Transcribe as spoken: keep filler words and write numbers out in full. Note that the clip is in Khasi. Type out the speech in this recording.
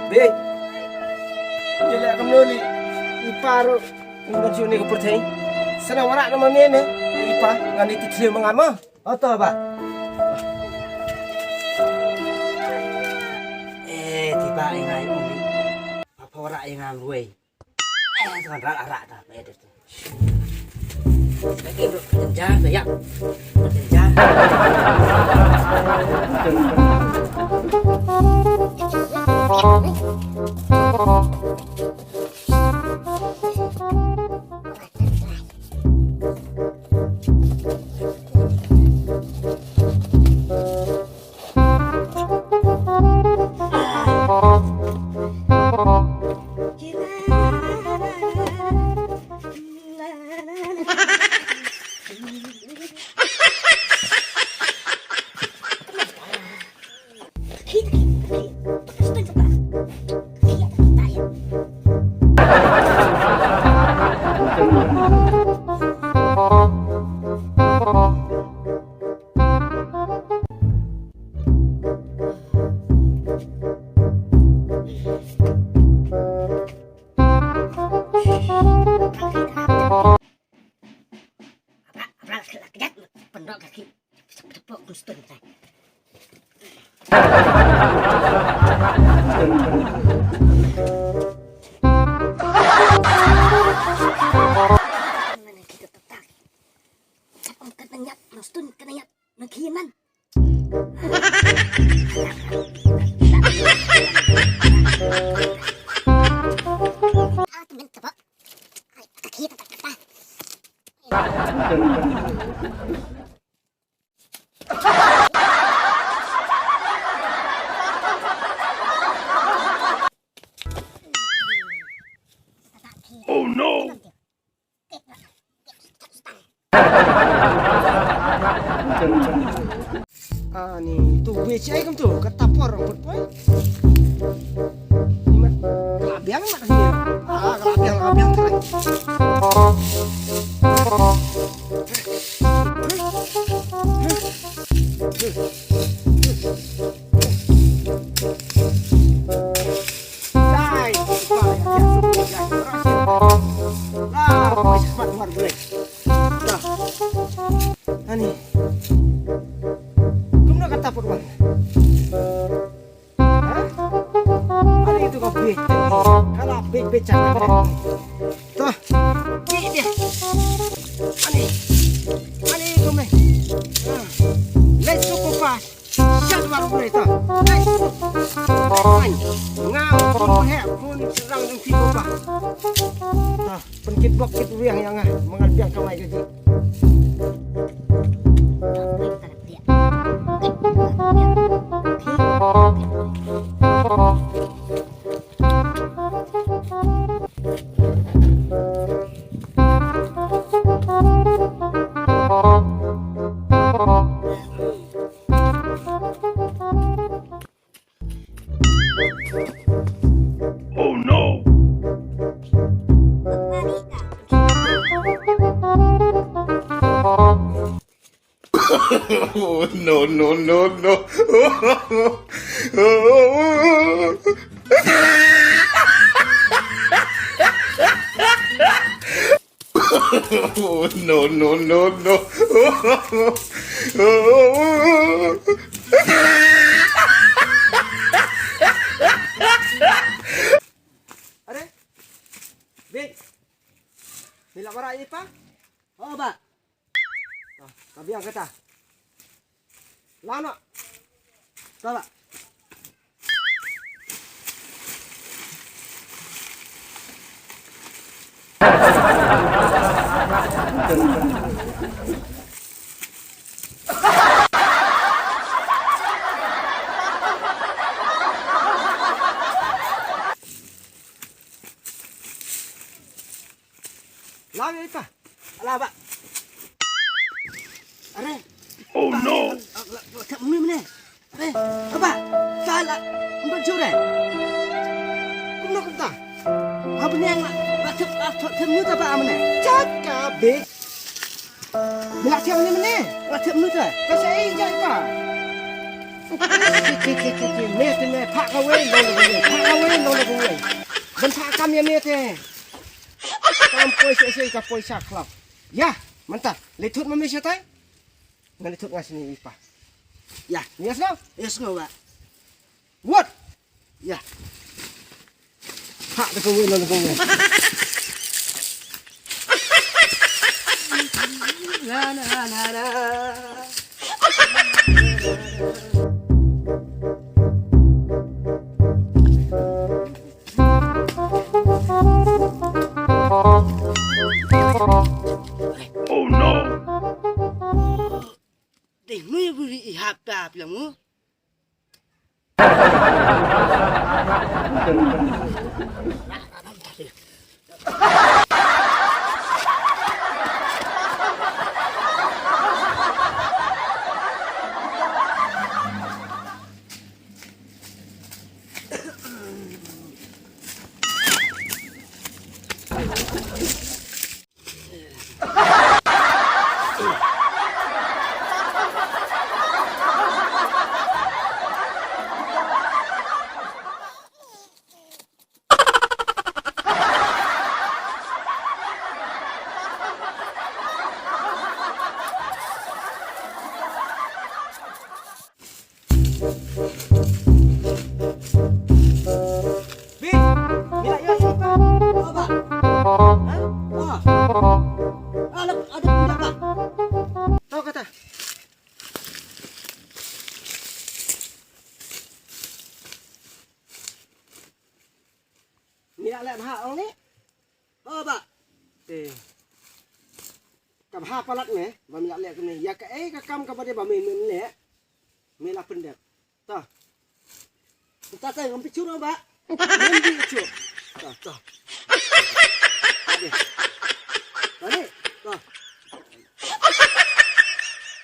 Bik. Ïa leh kumno lei. I Pa ruh un don shuh ne ka pyrthei. Sa nang wanrah noh ma me me. I Pa, ngan ïa ti thliew ma nga mo. O to, Bah. Eh, ti Bah, ïa nga ïa u lei. Pha wanrah ïa nga ruh. Eh, tuan rak rak dah, eh, dah tu. Lagi duk kerja, dah, ya. Kerja. Oh no! Ani tu wei chai kam tu kata por put poi. Ni mat ka la biang mat ni. Ah, ka la biang, la biang tu. Dai, ba ya ya. Lah, oi, mat mat boleh. Dah. Ani. Kumno kata put wan. Ha? Ani tu ka bit. Kala bit bit cak. Tuh. Ki dia. Ani. Ani kumne. Ha. Let's go, Papa. Shut up, operator. Let's go. Ani. Nga pun heh pun serang dong ki, Papa. Ha. Pynkit bok kit wiang ïa nga, ma nga biang kawai ka jingeh. Oh no! No, no, no, no. No, no, no, no. Are? Bik. Ni la wara ipa? Oh, ba. Ah, ka biang kata. Lano. Tala. Lawei ka. Ala ba. Are. Oh no. Thep mnu mene. Are. Aba. Sala. Mba jure. Kumno kumta. Abne nga. Ba thep thep mnu ta ba amne. Chat ka be. Mila thep mnu mene. Ba thep mnu ta. Ka sa ei jai ka. Te, te, te, te, te, me te me, phah kawei, long da kawei, phah kawei, long da kawei. Ban phah kam ïa me te. Kam poi shisha, ka poi sha khlaw. Ïa, mynta, leit thut ma me shatai. Ngan leit thut nga shane i pa. Ïa, ïa sngew? Ïa sngew ba. Wat. Ïa. Phah da kawei, long da kawei. Na, na, na, na. Oh no! Dei mu ya buri i hap tap ya mu. Bi, mi la ïoh ïa i pa. Oh, ba. Ha? Oh. Ah, la, ada pun ba. To kata. Mi la leh bha ong ni. Oh, ba. Te. Ka bha palat me, ba mi la leh kumne. Ïa kaei ka kam kaba dei ba me, me leh. Me la pyndep. Ta. Ta ta ngam pi chur ba. Ngam pi chur. Ta ta.